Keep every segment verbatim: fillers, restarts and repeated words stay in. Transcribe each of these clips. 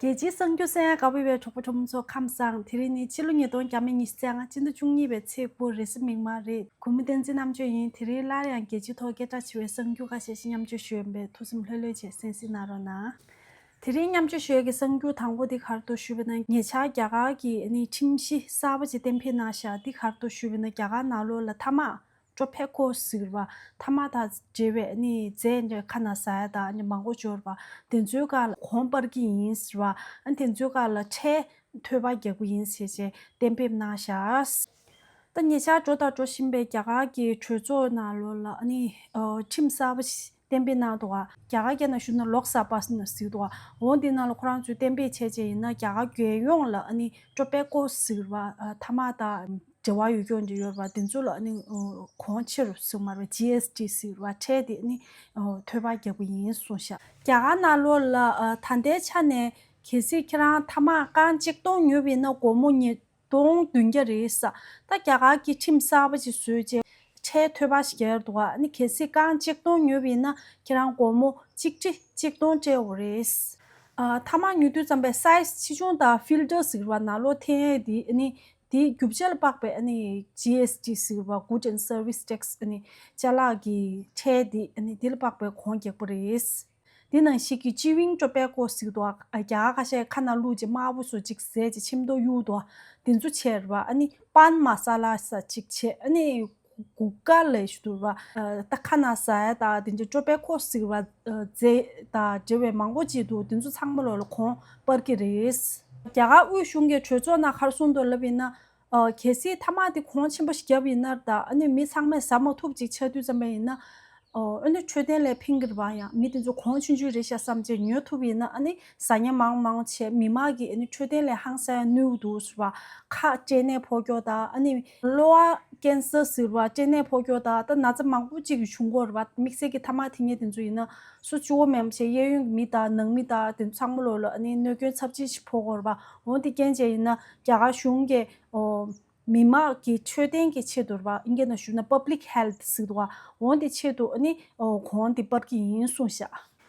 རྒྱལ་སྤྱིའི་གསར་འགྱུར་གསན་ཡག་དགའ་པོ་ཡོད་པའི་གྲོགས་པོ་གྲོགས་མོ་ཚོ་ཁམས་བཟང་། དེ་རིང་ནི་ཕྱི་ལོ་ཉིས་སྟོང་བརྒྱ་མེད་ཉི་ཤུ་རྩ་ལྔ་སྤྱི་ཟླ་བཅུ་གཉིས་པའི་ཚེས་དགུ་རེས་གཟའ་མིག་དམར་རེད། གུས་མོ་བསྟན་འཛིན་རྣམ་དཔྱོད་ཡིན། དེ་རིང་སླར་ཡང་རྒྱལ་སྤྱིའི་ཐོག་སྐད་གྲགས་ཆེ་བའི་གསར་འགྱུར་ཁ་ཤས་ཤིག་མཉམ་སྤྱོད་ཞུ་ཡིན་པས་ཐུགས་སེམས་ལྷོད་ལྷོད་བྱས་གསན་གཟིགས་གནང་རོགས་གནང་། དེ་རིང་མཉམ་སྤྱོད་ཞུ་ཡག་གི་གསར་འགྱུར་དང་པོ་འདི་ག་རེ་འདུག་ཞུས་པ་ན། ཉེ་ཆར་རྒྱ་གར་གྱིས་ནི་ཁྲིམས་གཞི་གསར་པ་ཅིག་གཏན་འབེབས་གནང་ཤག་འདི་ག་རེ་འདུག་ཞུས་པ་ན། རྒྱ་གར་ནང་ལོགས་ལ་ཐ་མག་ཊོ་བྷེ་ཀོ་ཟེར་བ། ཐ་མག་དང་འབྲེལ་བའི་ནི་རྫས་འདྲ་ཁ་ནང་ཟ་ཡ་དང་ནི་མང་པོ་འབྱོར་བ། དེ་ཚོའི་སྒང་ལ་གོང་སྤར་གྱི་ཡིན་ཟེར་བ། ཨ་ནི་དེ་ཚོའི་སྒང་ལ་ཁྲལ་ཐོལ་པ་རྒྱག་གི་ཡིན་ཟེར་བྱས་གཏན་འབེབས་གནང་ཤག་ད་ཉེ་ཆར་འགྲོ་དང་འགྲོ་བཞིན་པའི་རྒྱ་གར་གྱི་གྲོས་ཚོགས་ནང་ལོགས་ལ་ཨ་ནི་ཨོ་ཁྲིམས་གསར་པ་ཞིག་གཏན་འབེབས་གནང་འདུག་ག་རྒྱ་གར་སྐད་ནང་ཞུ་ན་ལོག་ས་པ་ཟེར་འདུག་ག་འོ་འདི་ནང་ལ་ཁོ་རང་ཚོས་གཏན་འབེབས་བྱས་བྱས་ཡིན་ན། རྒྱ་གར་རྒྱལ་ཡོངས་ལ་ཨ་ནི་ཊོ་བྷེ་ཀོ་ཟེར་བ་ཐ་མག་དང་འབྲེལ་བ་ཡོད་རྒྱུ་འདི་ཡོད་རེད་པ། དེ་ཚོ་ལ་ཨ་ནི་གོང་ཆེ་རུ་སོང་མ་རེད་པ། ཇི་ཨེས་ཊི་ཟེར་བ་ཁྲལ་དེ་ཨ་ནི་ཐོལ་པ་རྒྱག་གི་ཡིན་གསུངས་ཤག་རྒྱ་གར་ནང་ལོགས་ལ་ད་ལྟའི་ཆ་ནས་གལ་སྲིད་ཁྱེད་རང་ཐ་མག་རྐང་གཅིག་སྟོང་ཉོས་པ་ཡིན་ན་སྒོར་མོ་ཉིས་སྟོང་བདུན་བརྒྱ་རེད་ས། ད་རྒྱ་གར་གྱི་ཁྲིམས་གསར་པ་ཅིག་བཟོས་རྗེས་ཁྲལ་ཐོལ་པ་ཞིག་རྒྱག་འདུག་ག་ཨ་ནི་གལ་སྲིད་རྐང་གཅིག་སྟོང་ཉོས་པ་ཡིན་ན་ཁྱེད་རང་སྒོར་མོ་གཅིག་ཁྲི་གཅིག་སྟོང་སྤྲད་དགོས་རེད། ཨ་ཐ་མག་ཉོ་དུས་ཙམ་པའི་སའི་ཛི་ཆེ་ཆུང་དང་ཕིལ་ཊར་ཟེར་བ་ནང་ལོགས་འཐེན་ཡས་དེ་ཨ་ནི་དེའི་རྒྱུ་ཆ་ལ་དཔག་པའི་ཨ་ནི་ཇི་ཨེས་ཊི་ཟེར་བ། Goods and Service Tax ཨ་ནི་ཅ་ལག་གི་ཁྲལ་དེ་ཨ་ནི་དེ་ལ་དཔག་པའི་གོང་རྒྱག་པ་རེད། དེ་ནང་བཞིན་གྱི་ཅི་ཝིང་ཊོ་བྷེ་ཀོ་ཟེར་འདུག་ག་རྒྱ་གར་ཁ་ཤས་ཁ་ནང་བླུགས་བྱས་དམར་པོ་བཟོ་ཅིག་བཟས་བྱས་ཆེམ་ཏོག་གཡུག་འདུག་ག་དེ་ཚོ་བྱས་རེད་པ། ཨ་ནི་པཱན་མ་ས་ལ་ཟེར་ཅིག་བྱས། ཨ་ནི་གུ་ཀ་ལ་ཞུ་འདུག་ག་ད་ཁ་ནང་ཟ་ཡ་དང་དེ་འདྲ་ཊོ་བྷེ་ཀོ་ཟེར་བ་རྫས་དང་འབྲེལ་བའི་མང་པོ་ཅིག་འདུག་དེ་ཚོ་ཚང་མ་ལོག་ལ་གོང་སྤར་གྱི་རེད། རྒྱ་གར་དབུས་གཞུང་གིས་གྲོས་ཚོགས་ནང་ག་རེ་གསུངས་འདུག་ལབ་ཡིན་ན། ཨ་གལ་སྲིད་ཐ་མག་དེ་གོང་ཆེན་པོ་ཞིག་བརྒྱབ་ཡིན་ན་ད་ཨ་ནི་མི་ཚང་མས་ཟ་མ་ཐུབ་ཅིག་ཆགས་དུས་ཙམ་པ་ཡིན་ན། ཨོ་ཨ་ནི་འཕྲོད་བསྟེན་ལ་ཕན་གྱི་རེད་པ། ཡང་མི་དེ་ཚོ་གོང་ཆུང་ཆུང་རེད་ཤག་བསམ་བྱས་ཉོ་ཐུབ་ཡིན་ན། ཨ་ནི་ཟ་མཁན་མང་མང་བྱས་མི་མང་གི་ཨ་ནི་འཕྲོད་བསྟེན་ལ་ཧང་སང་ཡ་གནོད་འདུག་ཟེར་བ། ཁ་སྐྲན་ནད་ཕོག་རྒྱུ་དང་ཨ་ནི་གློ་བ་ཀན་སར་ཟེར་བ་སྐྲན་ནད་ཕོག་རྒྱུ་དང་ད་ན་ཚ་མང་པོ་ཅིག་བྱུང་གི་ཡོད་རེད་པ། དམིགས་བསལ་གྱི་ཐ་མག་འཐེན་མཁན་དེ་ཚོ་ཡིན་ན་སོ་སྐྱོ་བོ་མེད་པ་བྱས་གཡས་གཡོན་གྱི་མི་དང་ནང་མི་དང་དེ་ཚོ་ཚང་མ་ལོག་ལ་ཨ་ནི་གནོད་སྐྱོན་ཚབས་ཆེན་ཞིག་ཕོག་གི་ཡོད་རེད་པ། འོ་དེ་རྐྱེན་བྱས་ཡིན་ན་རྒྱ་གར་གཞུང་གིས་ཨོ། མི་མང་གི་འཕྲོད་བསྟེན་གྱི་ཆེད་དུ་རེད་པ། ཨིན་སྐད་ནང་ཞུས་ན་Public Health ཟེར་འདུག་ག་འོ་དེ་ཆེད་དུ་ཨ་ནི་ཨོ་གོང་དེ་སྤར་གྱི་ཡིན་གསུངས་ཤག་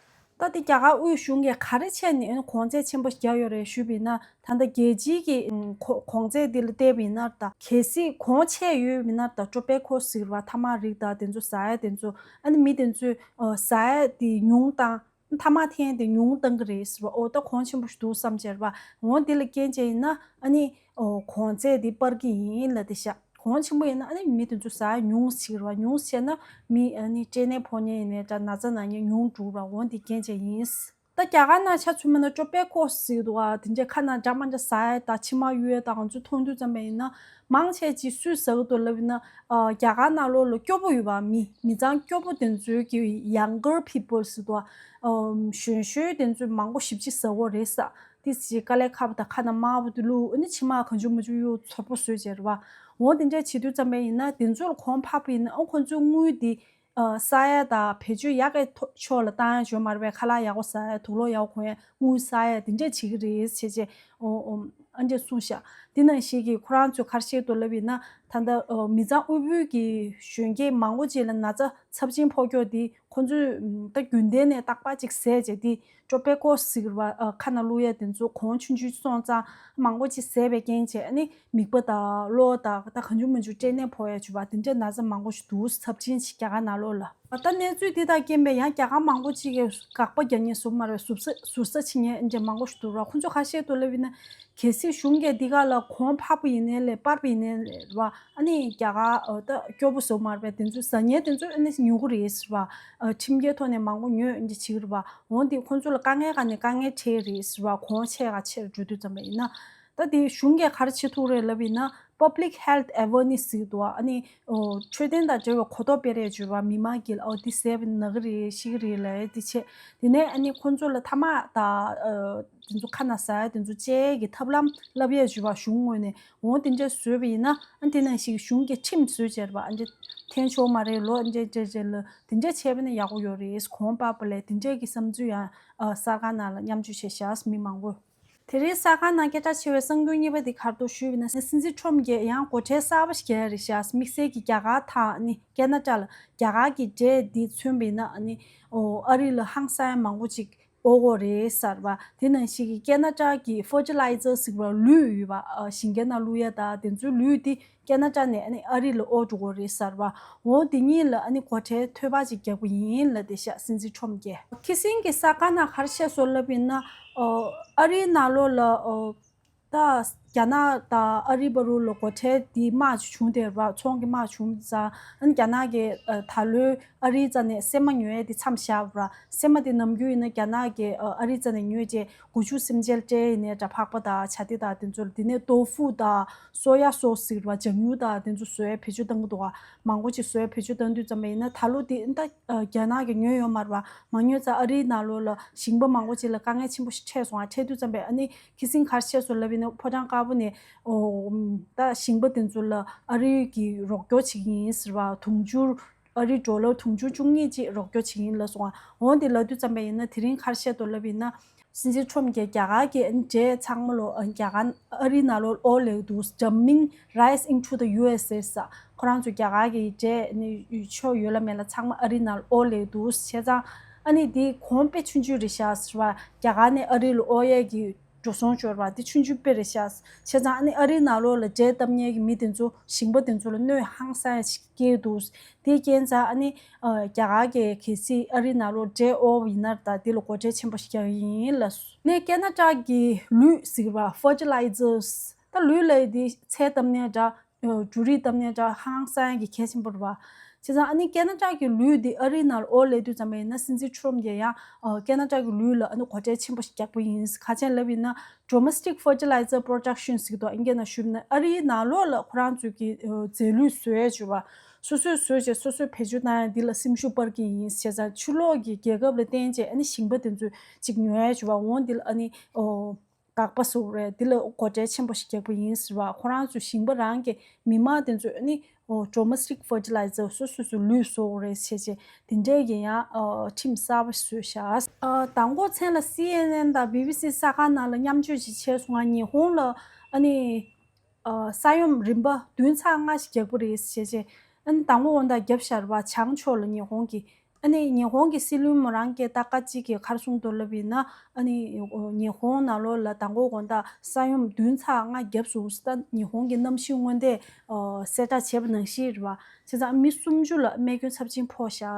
ད་དེ་རྒྱ་གར་དབུས་གཞུང་གིས་ག་རེ་བྱས་ནས་ཨ་ནི་གོང་ཚད་ཆེན་པོ་བརྒྱབ་ཡོད་རེད་ཞུས་པ་ཡིན་ན། ད་ལྟ་རྒྱལ་སྤྱིའི་གི་ཨུམ་གོ་གོང་ཚད་འདི་ལ་བལྟས་པ་ཡིན་ན། ད་གལ་སྲིད་གོང་ཆེ་ཡོད་པ་ཡིན་ན་ད་ཊོ་བྷེ་ཀོ་ཟེར་བ་ཐ་མག་རིགས་དང་དེ་ཚོ་ཟ་ཡ་དེ་ཚོ་ཨ་ནི་མི་དེ་ཚོས་ཨོ་ཟ་ཡ་དེ་ཉུང་བཏང་། ཐ་མག་འཐེན་དེ་ཉུང་བཏང་གི་རེད་ཟེར་བ། འོ་ད་གོང་ཆེན་པོ་ཞིག་འདུག་བསམ་བྱས་རེད་པ། འོ་འདི་ལ་རྐྱེན་བྱས་ཡིན་ན་ཨ་ནི་ཨོ་གོང་ཚད་འདི་སྤར་གྱི་ཡིན་ལབ་བསྡད་ཤག་གོང་ཆེན་པོ་ཡིན་ན་ཨ་ནི་མི་དེ་ཚོ་ཟ་ཡ་ཉུང་ཟེར་བ། ཉུང་བྱས་ན་མི་ཨ་ནི་སྐྲན་ནད་ཕོག་མཁན་ཡིན་ནའི་འདྲ་ན་ཚ་ན་མཁན་ཉུང་འགྲོ་རེད་པ། འོ་འདི་རྐྱེན་བྱས་ཡིན། ད་རྒྱ་གར་ནང་ཆ་མཚོན་པ་ན་ཊོ་བྷེ་ཀོ་ཟེར་འདུག་ག་དེ་འདྲའི་ཁ་ནང་འདྲ་མ་འདྲ་ཟ་ཡ་དང་མཆིལ་མ་གཡུག་ཡ་དང་ང་ཚོ་མཐོང་དུས་ཙམ་པ་ཡིན་ན། མང་ཆེ་ཅིག་སུས་ཟ་གི་འདུག་ལབ་ཡིན་ན། ཨ་རྒྱ་གར་ནང་ལོགས་ལ་སྐྱོ་པོ་ཡོད་པ། མི་མི་ཚང་སྐྱོ་པོ་དེ་ཚོའི་གི་younger people ཟེར་དུས། ཨམ་གཞོན་གཞོན་དེ་ཚོས་མང་པོ་ཞེ་པོ་ཅིག་ཟ་གི་རེད་ས། དེ་ཅིག་དཀའ་ལས་ཁག་པོ་དང་ཁ་ནང་དམར་པོ་དེ་བླུགས། ཨ་ནི་མཆིལ་མ་གང་བྱུང་མང་བྱུང་གཡུག་ཚོར་པོ་བཟོས་བྱས་རེད་པ། འོ་དེ་འདྲ་བྱེད་དུས་ཙམ་པ་ཡིན་ན་དེ་ཚོ་ལ་གོང་འཕར་བ་ཡིན་ན་ཨ་ཁོ་ཚོའི་དངུལ་དེ་ཨ་ས་ཡ་དང་བེད་སྤྱོད་ཡག་གི་ཐོག་ཕྱོགས་ལ་བཏང་ཡ་ཅིག་ཡོད་མ་རེད་པས། ཁ་ལག་ཡག་པོ་ཟ་ཡ། དུག་ལོག་ཡག་པོ་གོན་ཡ། དངུལ་བསགས་ཡ་དེ་འདྲས་བྱེད་ཀྱི་རེད་ཟེར་བྱས། ཨོ་ཨོ་ཨ་འདྲས་གསུངས་ཤག་དེ་ནང་བཞིན་གྱི་ཁོ་རང་ཚོས་ག་རེ་བཤད་འདུག་ལབ་ཡིན་ན། ད་ལྟ་ཨོ་མི་ཚང་དབུལ་པོའི་གི་གཞོན་སྐྱེས་མང་པོ་ཅིག་ལ་ན་ཚ་ཚབས་ཆེན་ཕོག་རྒྱུ་དེ་ཁོ་ཚོས་ཨམ་ད་རྒྱུན་ལྡན་ནས་རྟག་པར་ཅིག་ཟས་བྱས་དེ་ཊོ་བྷེ་ཀོ་ཟེར་བ་ཨ་ཁ་ནང་བླུགས་ཡ་དེ་ཚོ་གོང་ཆུང་ཆུང་སོང་ཙང་མང་པོ་ཅིག་ཟས་པའི་རྐྱེན་བྱས། ཨ་ནི་མིད་པ་དང་གློ་བ་དང་ད་གང་བྱུང་མང་བྱུང་སྐྲན་ནད་ཕོག་ཡ་བྱུང་བ་དེ་འདྲའི་ན་ཚ་མང་པོ་ཞིག་འདུག་ཚབས་ཆེན་ཞིག་རྒྱ་གར་ནང་ལོགས་ལ། ད་གནས་ཚུལ་འདི་དང་རྐྱེན་པས་ཡང་རྒྱ་གར་མང་པོ་ཅིག་གིས་དགག་པ་རྒྱག་མཁན་བཟོ་མ་རེད། ཟུར་ཟ་ཟུར་ཟ་བྱེད་མཁན་འདྲ་མང་པོ་ཞིག་འདུག་ར། ཁོ་ཚོ་ཁ་ཤས་འདུག་ལབ་ཡིན་ན། གལ་སྲིད་གཞུང་གིས་འདི་ག་ལ་གོང་འཕར་བ་ཡིན་ནའི་ལས་སྤར་བ་ཡིན་ནའི་ལས་ར། ཨ་ནི་རྒྱ་གར་ཨ་ད་སྐྱོ་པོ་བཟོ་མ་རེད་པས། དེ་ཚོ་ཟ་མཁན་དེ་ཚོ་ཨ་ནི་ཉོ་གི་རེད་ཟེར་བ། ཨ་ཁྲིམས་འགལ་ཐོག་ནས་མང་པོ་ཉོས་འདི་བྱེད་ཀྱི་རེད་པ། འོ་འདི་ཁོ་ཚོ་ལ་དཀའ་ངལ་ག་ནས་དཀའ་ངལ་འཕྲད་རེད་ཟེར་བ། གོང་ཆེ་ག་ཆེར་འགྲོ་དུས་ཙམ་པ་ཡིན་ན། ད་དེ་གཞུང་གིས་ག་རེ་བྱེད་ཐུབ་རེད་ལབ་ཡིན་ན། Public Health Awareness ཟེར་གྱི་འདུག་ཨ་ནི་ཨོ་འཕྲོད་བསྟེན་དང་འབྲེལ་བའི་གོ་རྟོགས་སྤེལ་རེས་བྱེད་པ། མི་མང་གིས་ཨོ་འདི་ཟས་པ་ན་གི་རེད་ཤི་གི་རེད་ལབ་ཡ་དེ་བྱས། དེ་ནས་ཨ་ནི་ཁོ་ཚོ་ལ་ཐ་མག་དང་ཨ་དེ་ཚོ་ཁ་ནང་ཟ་ཡ་དེ་ཚོ་བཅད་ཀྱི་ཐབས་ལམ་བསླབ་ཡ་བྱེད་པ། གཞུང་ངོས་ནས་འོ་དེ་འདྲ་བཟོས་པ་ཡིན་ན། ཨ་དེ་ནང་བཞིན་གཞུང་གིས་ཁྲིམས་བཟོས་བྱས་རེད་པ། ཨ་འདྲ་འཐེན་ཆོག་མ་རེད་ལོ། ཨ་འདྲ་འདྲ་འདྲ་ལ་དེ་འདྲ་བྱས་པ་ན་ཡག་པོ་ཡོད་རེད། གོང་སྤར་བ་ལས་དེ་འདྲ་གི་བསམ་ཚུལ་ཡང་ཨ་གསར་ཁང་ནང་ལ་མཉམ་སྤྱོད་བྱས་ཤག་མི་མང་པོས། དེ་རིང་གསར་ཁང་ནང་སྐད་གྲགས་ཆེ་བའི་གསར་འགྱུར་གཉིས་པ་དེ་ག་རེ་འདུག་ཞུས་པ་ཡིན་ན། སྲིད་འཛིན་ཁྲོམ་གྱིས་ཡང་སྒོ་ཁྲལ་གསར་པ་ཞིག་བརྒྱབ་ཡ་རེད་ཤག་དམིགས་བསལ་གྱི་རྒྱ་གར་དང་ནི་ཀེ་ན་ཌ་ལ། རྒྱ་གར་གྱི་འབྲས་འདི་མཚོན་པ་ཡིན་ན་ཨ་ནི་ཨོ་ཨ་རི་ལ་ཧང་སང་ཡ་མང་པོ་ཅིག་ དབོར་དགོས་རེད་ཟེར་བ། དེ་ནང་བཞིན་གྱི་ཁེ་ན་ཌ་གི་ཕར་ཊི་ལའི་ཛར་ཟེར་བ་ལུད་ཡོད་པ། ཨ་ཞིང་ཁའི་ནང་བླུག་ཡ་དང་དེ་ཚོའི་ལུད་དེ་ཁེ་ན་ཌ་ནས་ཨ་ནི་ཨ་རི་ལ་དབོར་འགྲོ་དགོས་རེད་ཟེར་བ། འོ་དེ་གཉིས་ལ་ཨ་ནི་སྒོ་ཁྲལ་ཐོལ་པ་ཅིག་རྒྱག་པ་ཡིན་ལབ་བསྡད་ཤག་སྲིད་འཛིན་ཊརམ་གྱིས། ཁི་སིང་གི་གསར་ཁང་ནང་ག་རེ་བཤད་སོང་ལབ་ཡིན་ན། ཨ་རིའི་ནང་ལོགས་ལ་ཨ་ད་རྒྱ་ནག་དང་ཨ་རི་བར་ལ་སྒོ་ཁྲལ་དེ་དམག་བྱུང་བསྡད་ར། ཚོང་གི་དམག་བྱུང་ཙང་ཨ་ནི་རྒྱ་ནག་གིས་ཨ་ད་ལོའི་ཨ་རིའི་རྩ་ནས་སྲན་མ་ཉོ་ཡས་དེ་མཚམས་བཞག་ར། སྲན་མ་དེ་ནམ་རྒྱུན་ཡིན་ན་རྒྱ་ནག་གིས་ཨ་ཨ་རིའི་རྩ་ནས་ཉོས་རྗེས་སྒོ་ཕྱུགས་སེམས་ཅན་སྤྲད་ཡིན་ནའི་འདྲ། ཕག་པ་དང་བྱ་དེ་དང་དེ་ཚོ་ལ། དེ་ནས་ཏོ་ཧྥུ་དང་སོ་ཡ་སོ་སི་ཟེར་བ་ལྗང་མྱུག་དང་དེ་ཚོ་བཟོ་ཡས་བེད་སྤྱོད་གཏང་གི་འདུག་ག་མང་པོ་ཅིག་བཟོ་ཡས་བེད་སྤྱོད་གཏང་དུས་ཙམ་པ་ཡིན་ན་ད་ལོ་དེ་ད་རྒྱ་ནག་གིས་ཉོས་ཡོད་མ་རེད་བ། མ་ཉོས་ཙང་ཨ་རིའི་ནང་ལོགས་ལ་ཞིང་པ་མང་པོ་ཅིག་ལ་དཀའ་ངལ་ཆེན་པོ་ཞིག་འཕྲད་སོང་ང་། འཕྲད་དུས་ཙམ་པ་ཨ་ནི་ཁི་སིང་ག་རེ་བཤད་སོང་ལབ་ཡིན་ན། ཕོ་བྲང་དཀར་པོ་ནས་ཨོ་ད་ཞིང་པ་དེ་ཚོ་ལ་ཨ་རི་གིས་རོགས་སྐྱོར་བྱེད་ཀྱི་ཡིན་ཟེར་བ། དུང་ཕྱུར་ཨ་རིའི་ཌོ་ལར་དུང་ཕྱུར་བཅུ་གཉིས་ཅིག་རོགས་སྐྱོར་བྱེད་ཀྱི་ཡིན་ལབ་སོང་ང་། འོ་དེ་ལབ་དུས་ཙམ་པ་ཡིན་ན་དེ་རིང་ག་རེ་བཤད་འདུག་ལབ་ཡིན་ན། སྲིད་འཛིན་ཊརམ་གྱིས་རྒྱ་གར་གྱི་འབྲས་ཚང་མ་ལོ་རྒྱ་གར་ཨ་རིའི་ནང་ལོགས་དབོར་སླེབས་འདུག Dumping rice into the U S A ཟེར། ཁོ་རང་ཚོ་རྒྱ་གར་གྱི་འབྲས་ནི་ཡུལ་ཕྱོགས་ཡོད་ལ་མེད་ལ་ཚང་མ་ཨ་རིའི་ནང་ལ་དབོར་སླེབས་འདུག་བྱས་ཙང་ཨ་ནི་འདི་གོང་དཔེ་ཆུང་ཆུང་རེད་ཤག་ཟེར་བ། རྒྱ་གར་ནས་ཨ་རི་ལ་དབོར་ཡས་ཀྱི་འགྲོ་སོང་འབྱོར་བ་འདི་ཆུང་ཆུང་དཔེ་རེད་ཤག་བྱས་ཙང་ཨ་ནི་ཨ་རིའི་ནང་ལོགས་ལ་འབྲས་བཏབ་མཁན་གྱི་མི་དེ་ཚོ་ཞིང་པ་དེ་ཚོ་ལ་གནོད་ཧང་སང་ཡ་ཞིག་སྐྱེལ་འདུག་དེའི་རྐྱེན་ཙང་ཨ་ནི་ཨ་རྒྱ་གར་གྱིས་གལ་སྲིད་ཨ་རིའི་ནང་ལོགས་འབྲས་དབོར་བ་ཡིན་ན་ད་དེ་ལ་སྒོ་ཁྲལ་ཆེན་པོ་ཞིག་རྒྱག་གི་ཡིན་ལབ་སོང་། ནས་ཁེ་ན་ཌ་གི་ལུད་ཟེར་བ་ཕར་ཊི་ལའི་ཛར། ད་ལུད་ལབ་ཡས་དེ་ཚལ་བཏབ་ནའི་འདྲ། འབྲུ་རིགས་བཏབ་ནའི་འདྲ། ཧང་སང་ཡ་གི་གལ་ཆེན་པོ་རེད་བ། བྱས་ཙང་ཨ་ནི་ཁེ་ན་ཌ་གི་ལུད་དེ་ཨ་རིའི་ནང་ལ་དབོར་སླེབས་དུས་ཙམ་པ་ཡིན་ན་སྲིད་འཛིན་ཊརམ་གྱིས་ཡང་ཨ་ཁེ་ན་ཌ་གི་ལུད་ལ་ཨ་ནི་སྒོ་ཁྲལ་ཆེན་པོ་ཞིག་རྒྱག་པ་ཡིན། ག་རེ་ལབ་ཡིན་ན། Domestic fertilizer production ཟེར་གྱི་འདུག་ཨིན་སྐད་ནང་ཞུས་ན། ཨ་རིའི་ནང་ལོགས་ལ་ཁོ་རང་ཚོས་ཀྱི་ཨ་རྫས་ལུད་བཟོ་ཡས་བྱས་བ། སོ་སོས་བཟོས་བྱས་སོ་སོས་བེད་སྤྱོད་བཏང་ཡས་འདི་ལ་སེམས་ཤུགས་སྤར་གྱི་ཡིན། བྱས་ཙང་ཕྱི་ལོགས་ཀྱི་རྒྱལ་ཁབ་ལ་བརྟེན་བྱས་ཨ་ནི་ཞིང་པ་དེ་ཚོས་ཅིག་ཉོ་ཡས་བྱས་བ། འོ་འདི་ལ་ཨ་ནི་ཨོ་དགག་པ་བཟོ་གི་རེད། འདི་ལ་སྒོ་ཁྲལ་ཆེན་པོ་ཞིག་རྒྱག་པ་ཡིན་ཟེར་བ། ཁོ་རང་ཚོ་ཞིང་པ་རང་གི་མི་མང་དེ་ཚོས་ཨ་ནི་ཨོ་domestic fertilizer སོ་སོ་སོ་ལུད་བཟོ་གི་རེད་བྱས་བྱས་དེ་འདྲས་ཀྱི་ཡང་ཨོ་ཁྲིམས་གསར་པ་བཟོས་ཤག་ཨ་དང་པོ་མཚན་ལ་སི་ཨེན་ཨེན་དང་བི་བི་སི་གསར་ཁང་ནང་ལ་མཉམ་སྤྱོད་ཅིག་བྱས་སོང་ང་། ཉི་ཧོང་ལ་ཨ་ནི་ཨ་ས་ཡོམ་རིམ་པ་བདུན་ཚེག་ལྔ་ཞིག་རྒྱག་གི་རེད་ཟེར་བྱས། ཨ་ནི་དང་པོ་དགོང་དག་བརྒྱབ་ཤག་རེད་བ། བྱང་ཕྱོགས་ལ་ཉི་ཧོང་གི། ཨ་ནི་ཉི་ཧོང་གི་སྲིད་བློན་མོ་རང་གིས་ད་ཀ་གཅིག་གིས་ག་རེ་གསུངས་འདུག་ལབ་ཡིན་ན། ཨ་ནི་ཉི་ཧོང་ནང་ལོགས་ལ་དང་པོ་དགོང་དག་ས་ཡོམ་བདུན་ཚེག་ལྔ་བརྒྱབ་སོང་ཟེར། ད་ཉི་ཧོང་གི་གནམ་གཤིས་སྔོན་བརྡས་ཨ་གསལ་བསྒྲགས་བྱས་པ་ནང་བཞིན་རེད་བ། བྱས་ཙང་མི་སུམ་ཅུ་ལ་རྨས་སྐྱོན་ཚབས་ཆེན་ཕོག་ཤག་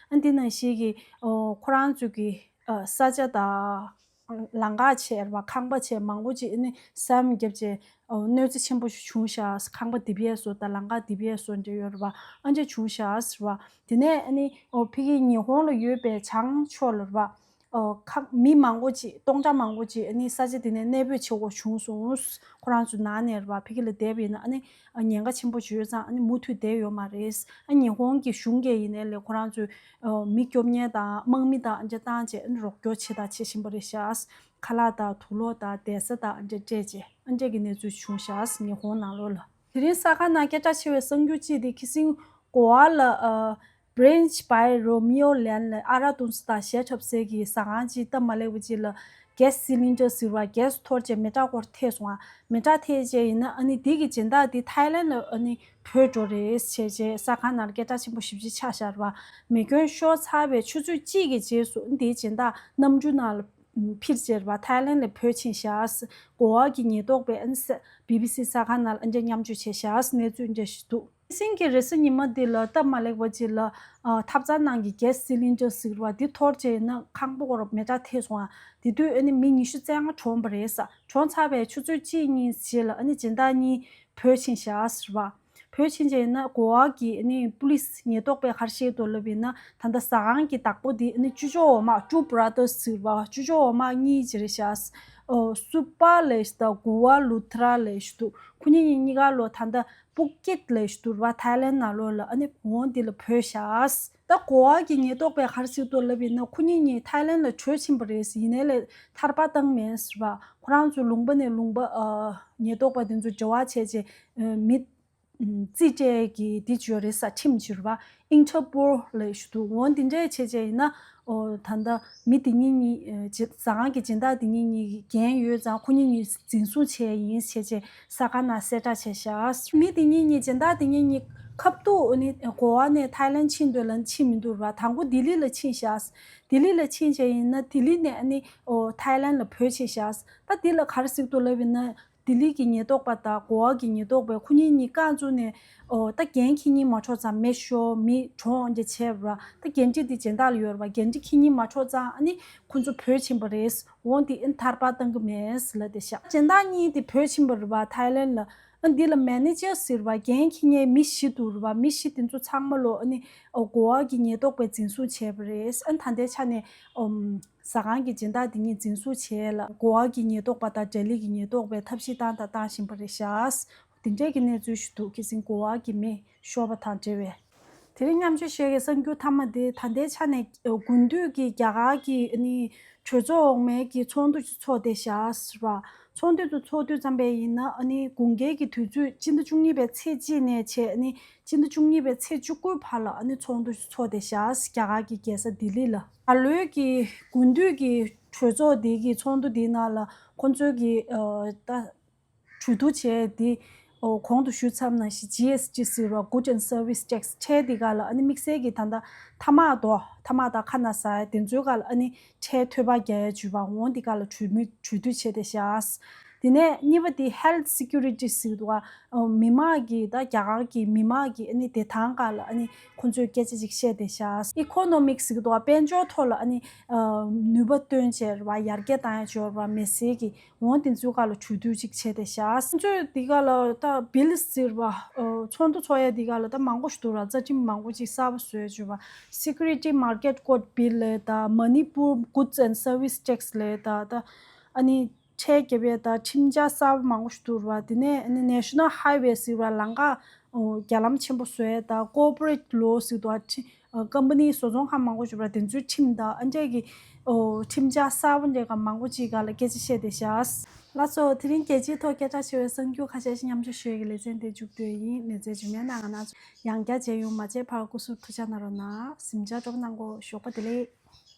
ཨ་ནི་དེ་ནང་བཞིན་གྱི་ཨ་ཁོ་རང་ཚོ་གི་ཨ་ས་ཆ་དང་། ལམ་ཁ་བྱས་རེད་བ། ཁང་པ་བྱས། མང་པོ་ཅིག་ཨ་ནི་ས་ཡོམ་བརྒྱབ་བྱས་ཨ་གནོད་འཚེ་ཆེན་པོ་ཞིག་བྱུང་ཤག་ཁང་པ་རྡིབ་ཡས་བཟོ་དང་ལམ་ཁ་རྡིབ་ཡས་བཟོ་འདྲ་ཡོད་རེད་བ། ཨ་འདྲ་བྱུང་ཤག་ཟེར་བ། དེ་ནས་ཨ་ནི་ཨོ་ཕ་གི་ཉི་ཧོང་ལ་ཡོད་པའི་བྱང་ཕྱོགས་ལ་རེད་བ། ཨོ་ཁ་མི་མང་པོ་ཅིག་སྟོང་ཕྲག་མང་པོ་ཅིག་ཨ་ནི་ས་ཆ་དེ་ནས་གནས་སྤོས་བྱེད་དགོས་བྱུང་སོང་། ཁོ་རང་ཚོ་ནང་ནས་རེད་བ། ཕ་གི་ལ་བསྡད་པ་ཡིན་ན་ཨ་ནི་ཉེན་ཁ་ཆེན་པོ་ཅིག་ཡོད་ཙང་ཨ་ནི་མུ་མཐུད་བསྡད་ཡོད་མ་རེད། ཨ་ཉི་ཧོང་གི་གཞུང་གིས་ཡིན་ནའི་ལས་ཁོ་རང་ཚོས་ཨོ་མི་སྐྱོབ་མཁན་དང་དམག་མི་དང་ཨ་འདྲ་བཏང་བྱས་ཨ་ནི་རོགས་སྐྱོར་བྱེད་དང་བྱེད་བཞིན་པ་རེད་ཤག་ཁ་ལག་དང་དུག་ལོག་དང་བསྡད་ས་དང་ཨ་འདྲ་སྤྲད་བྱས་ཨ་འདྲ་གི་གནས་ཚུལ་བྱུང་ཤག་ཉི་ཧོང་ནང་ལོགས་ལ། དེ་རིང་གསར་ཁང་ནང་སྐད་གྲགས་ཆེ་བའི་གསར་འགྱུར་གཅིག་དེ་ཁི་སིང་གོ་བ་ལ་ཨ་Branch by Romeo Lane ལ་ཨ་རག་འཐུང་ས་དང་གཞས་འཁྲབ་སའི་གི་ཟ་ཁང་གཅིག་སྟབས་མ་ལེགས་པ་གཅིག་ལ་gas cylinder ཟེར་བ་གེ་སི་འཐོར་བྱས་མེ་སྲེག་འཁོར་ཐེབས་སོང་ང་། མེ་སྲེག་ཐེབས་བྱས་ཡིན་ན་ཨ་ནི་དེ་གི་སྦྱིན་བདག་དེ་ཐའི་ལན་ལ་ཨ་ནི་བྲོས་འགྲོ་རེད་བྱས་བྱས་གསར་ཁང་ནང་ལ་སྐད་གྲགས་ཆེན་པོ་ཞེ་པོ་ཅིག་ཆགས་ཤག་རེད་བ། མེ་སྐྱོན་ཤོར་ཚར་བའི་ཆུ་ཚོད་གཅིག་གི་རྗེས་སུ་དེའི་སྦྱིན་བདག་གནམ་གྲུ་ནང་ལ་འཕུར་བྱས་རེད་བ། ཐའི་ལན་ལ་བྲོས་ཕྱིན་ཤག་གོ་བ་གི་ཉེན་རྟོག་པས་ཨ་ནི་བི་བི་སི་གསར་ཁང་ནང་ལ་ཨ་འདྲ་མཉམ་སྤྱོད་བྱས་ཤག་གནས་ཚུལ་འདྲ་ཞིག་འདུག་ཁི་སིང་གི་རེས་གཟའ་ཉི་མ་འདི་ལ་སྟབས་མ་ལེགས་པ་ཅིག་ལ་ཨ་ཐབ་ཚང་ནང་གི་gas cylinder ཟེར་བ་འདི་འཐོར་བྱས་ན་ཁང་པ་སྐོར་མེ་སྲེག་ཐེབས་སོང་ང་། དེ་དུས་ཨ་ནི་མི་ཉི་ཤུ་རྩ་ལྔ་གྲོངས་པ་རེད་ས། གྲོངས་ཚར་བའི་ཆུ་ཚོད་གཅིག་གཉིས་རྗེས་ལ་ཨ་ནི་སྦྱིན་བདག་གཉིས་བྲོས་ཕྱིན་ཤག་ཟེར་བ། བྲོས་ཕྱིན་བྱས་ན་གོ་བ་གི་ཨ་ནི་པུ་ལིས་ཉེན་རྟོག་པས་ག་རེ་བཤད་འདུག་ལབ་ཡིན་ན། ད་ལྟ་ཟ་ཁང་གི་བདག་པོ་འདི་ཨ་ནི་ཅོ་ཅོ་འོག་མ་Two Brothers ཟེར་བ་ཅོ་ཅོ་འོག་མ་གཉིས་ཅིག་རེད་ཤག་ཨོ་སུ་པ་ལབ་ཤག་དང་གུ་ཝ་ལུ་ཐ་ར་ལབ་ཤག་འདུག་ཁོ་གཉིས་གཉིས་གཉིས་ཀ་ལོ་ད་ལྟ་པུ་ཀེད་ལབ་ཤག་འདུག་ར་བ། ཐའི་ལན་ནང་ལོགས་ལ་ཨ་ནི་འོང་འདི་ལ་བྲོས་ཤག་ད་གོ་བ་གི་ཉེན་རྟོག་པས་ག་རེ་ཟེར་འདུག་ལབ་ཡིན་ན། ཁོ་གཉིས་གཉིས་ཐའི་ལན་ལ་བྲོས་ཕྱིན་པ་རེད། ཡིན་ནའི་ལས་ཐར་པ་བཏང་མེད་ཟེར་བ། ཁོ་རང་ཚོ་ལུང་པ་ནས་ལུང་པ་ཨ་ཉེན་རྟོག་པ་དེ་ཚོ་འབྲེལ་བ་བྱས་རྗེས་ཨ་མི་རྩིས་སྤྲད་ཀྱི་དེ་བྱོས་རེད་ས་ཁྲིམས་བྱོས་རེད་བ། ཨིན་ཊར་པོལ་ལབ་ཤག་འདུག་འོ་འདི་འདྲས་བྱས་རྗེས་ཡིན་ན་ཨོ་ད་ལྟ་མི་དེ་གཉིས་གཉིས་ཨ་ཇི་ཟ་ཁང་གི་སྦྱིན་བདག་དེ་གཉིས་གཉིས་འགན་ཡོད་ཙང་ཁོ་གཉིས་གཉིས་འཛིན་བཟུང་བྱས་ཡིན་བྱས་རྗེས་གསར་ཁང་ནང་གསལ་བསྒྲགས་བྱས་ཤག་མི་དེ་གཉིས་གཉིས་སྦྱིན་བདག་དེ་གཉིས་གཉིས་ ཁ་ཐུག་ཨ་ནི་གོ་བ་ནས་ཐའི་ལན་ཕྱིན་འདོད་ལ་ཕྱིན་མི་འདུག་ར། དང་པོ་ལྡི་ལི་ལ་ཕྱིན་ཤག་ལྡི་ལི་ལ་ཕྱིན་བྱས་ཡིན་ན་ལྡི་ལི་ནས་ཨ་ནི་ཨོ་ཐའི་ལན་ལ་བྲོས་ཕྱིན་ཤག་ད་འདི་ལ་ག་རེ་ཟེར་འདུག་ལབ་ཡིན་ན། ལྡི་ལི་གི་ཉེན་རྟོག་པ་དང་གོ་བ་གི་ཉེན་རྟོག་པས་ཁོ་གཉིས་གཉིས་རྐང་བཙུགས་ནས་ཨོ་ད་འགན་འཁྱེར་མཁན་མ་འཕྲོད་ཙང་མེ་ཤོར་མི་གྲོངས་འདྲ་བྱས་པ་ར། ད་འགན་འཁྲི་འདི་སྦྱིན་བདག་ལ་ཡོད་ར་བ། འགན་འཁྲི་འཁྱེར་མཁན་མ་འཕྲོད་ཙང་ཨ་ནི་ཁོ་ཚོ་བྲོས་ཕྱིན་པ་རེད། འོ་འདི་ཨ་ནི་ཐར་པ་བཏང་གི་མེད་ལབ་བསྡད་ཤག་སྦྱིན་བདག་གཉིས་དེ་བྲོས་ཕྱིན་པ་རེད་བ། ཐའི་ལན་ལ། ཨ་འདི་ལ་མེ་ནེ་ཇར་ཟེར་བ་འགན་འཁྱེར་མཁན་མི་བཞི་འདུག་རེད་བ། མི་བཞི་དེ་ཚོ་ཚང་མ་ལོ་ཨ་ནི་ཨོ་གོ་བ་གི་ཉེན་རྟོག་པས་འཛིན་བཟུང་བྱས་པ་རེད། ཨ་ནི་ད་ལྟའི་ཆ་ནས་ཨོམ་ཟ་ཁང་གི་སྦྱིན་བདག་དེ་གཉིས་འཛིན་བཟུང་བྱས་ལ། གོ་བ་གི་ཉེན་རྟོག་པ་དང་ལྡི་ལི་གི་ཉེན་རྟོག་པས་ཐབས་ཤེས་བཏང་དང་བཏང་བཞིན་པ་རེད་ཤག་དེ་འདྲའི་གི་གནས་ཚུལ་ཞིག་འདུག་ཁ་སང་གོ་བ་གི་མེ་ཤོར་བ་དང་འབྲེལ་བའི། དེ་རིང་མཉམ་སྤྱོད་ཞུ་ཡས་ཀྱི་གསར་འགྱུར་མཐའ་མ་དེ་ད་ལྟའི་ཆ་ནས་ཨ་དགུན་དུས་ཀྱི་རྒྱ་གར་གྱི་ཨ་ནི་གྲོས་ཚོགས་འོག་མའི་གི་ཚོགས་འདུ་ཞིག་ཚོགས་བསྡད་ཤག་ཟེར་བ། ཚོགས་འདུ་དེ་ཚོགས་དུས་ཙམ་པ་ཡིན་ན་ཨ་ནི་དགུན་ཁའི་གི་དུས་ཚོད་སྤྱི་ཟླ་བཅུ་གཉིས་པའི་ཚེས་གཅིག་ནས་བྱས། ཨ་ནི་སྤྱི་ཟླ་བཅུ་གཉིས་པའི་ཚེས་བཅུ་དགུ་བར་ལ་ཨ་ནི་ཚོགས་འདུ་ཞིག་ཚོགས་བསྡད་ཤག་རྒྱ་གར་གྱི་རྒྱལ་ས་ལྡི་ལི་ལ། ད་ལོའི་གི་དགུན་དུས་ཀྱི་གྲོས་ཚོགས་དེ་གི་ཚོགས་འདུ་དེའི་ནང་ལ་ཁོང་ཚོའི་གི་ཨ་ད། གྲོས་བསྡུར་བྱས་ཏེ། ཨོ་གོང་དུ་ཞུས་ཚར་ནང་བཞིན་ཇི་ཨེས་ཊི་ཟེར་བ། Goods and Service Tax ཁྲལ་འདི་ག་ལ་ཨ་ནི་དམིགས་བསལ་གྱི་ད་ལྟ་ཐ་མག་དོ། ཐ་མག་དང་ཁ་ན་ཟ་ཡ་དེ་ཚོའི་ག་ལ་ཨ་ནི་ཁྲལ་ཐོལ་པ་རྒྱག་ཡ་བྱུས་པ་འོང་འདི་ག་ལ་གྲོས་མོལ་གྲོས་བསྡུར་བྱས་ཏེ་བཞག་དེ་ནས་གཉིས་པ་དེ་Health Security ཟེར་བ། ཨོ་མི་མང་གི་ད་རྒྱ་གར་གྱི་མི་མང་གི་ཨ་ནི་བདེ་ཐང་ག་ལ་ཨ་ནི་ཁོང་ཚོས་སྐད་ཆ་ཅིག་བཤད་དེ་བཞག Economic ཟེར་བ། དཔལ་འབྱོར་ཐོག་ལ་ཨ་ནི་ནུས་པ་བཏོན་བྱས་རེད་བ། ཡར་རྒྱས་བཏང་ཡ་བྱས་རེད་བ། མི་སེར་གྱི། འོང་དེ་ཚོའི་སྒང་ལ་གྲོས་བསྡུར་ཅིག་བྱས་ཏེ་བཞག་ཁོང་ཚོས་འདི་ག་ལ་ད་བིལ་ཟེར་བ། ཨོ་ཚོགས་འདུ་ཚོགས་ཡ་འདི་ག་ལ་ད་མང་པོ་ཞིག་འདུག་ར། རྩ་ཁྲིམས་མང་པོ་ཅིག་གསར་པ་བཟོས་བྱས་པ། Security Market Code Bill ལབ་ད། Manipur Goods and Service Tax ལབ་ད། ད་ཨ་ནི་ཁྲལ་རྒྱབ་ཡ་ད་ཁྲིམས་འཆར་གསར་པ་མང་པོ་ཞིག་འདུག་ར། དེ་ནས་ཨ་ནི་National Highway ཟེར་བ། ལམ་ཁ་ཨོ་རྒྱ་ལམ་ཆེན་པོ་བཟོ་ཡ་ད། Corporate Law ཟེར་ད། ཁྲི་ཨ་ཀམ་པ་ནི་བཟོ་ཚོང་ཁང་མང་པོ་ཞིག་ར། དེ་ཚོའི་ཁྲིམས་དང་ཨ་འདྲས་ཀྱི་ཨོ་ཁྲིམས་འཆར་གསར་པ་འདྲས་ཀ་མང་པོ་ཅིག་ག་ལ་སྐད་ཆ་བཤད་དེ་བཞག་ལགས་སོ། དེ་རིང་རྒྱལ་སྤྱིའི་ཐོག་སྐད་གྲགས་ཆེ་བའི་གསར་འགྱུར་ཁ་ཤས་ཤིག་མཉམ་སྤྱོད་ཞུ་ཡས་ཀྱི་ལེ་ཚན་དེ་མཇུག་བསྡུས་ཡིན། ལེ་ཚན་རྗེས་མའི་ནང་ང་རང་ཚོ་ཡང་བསྐྱར་མཇལ་ཡོང་། མ་མཇལ་བར་སྐུ་གཟུགས་ཐུགས་ཅག་གནང་རོགས་གནང་། གཟིམ་འཇགས་སྤྲོ་པོ་གནང་གོ། ཞོགས་པ་བདེ་ལེགས།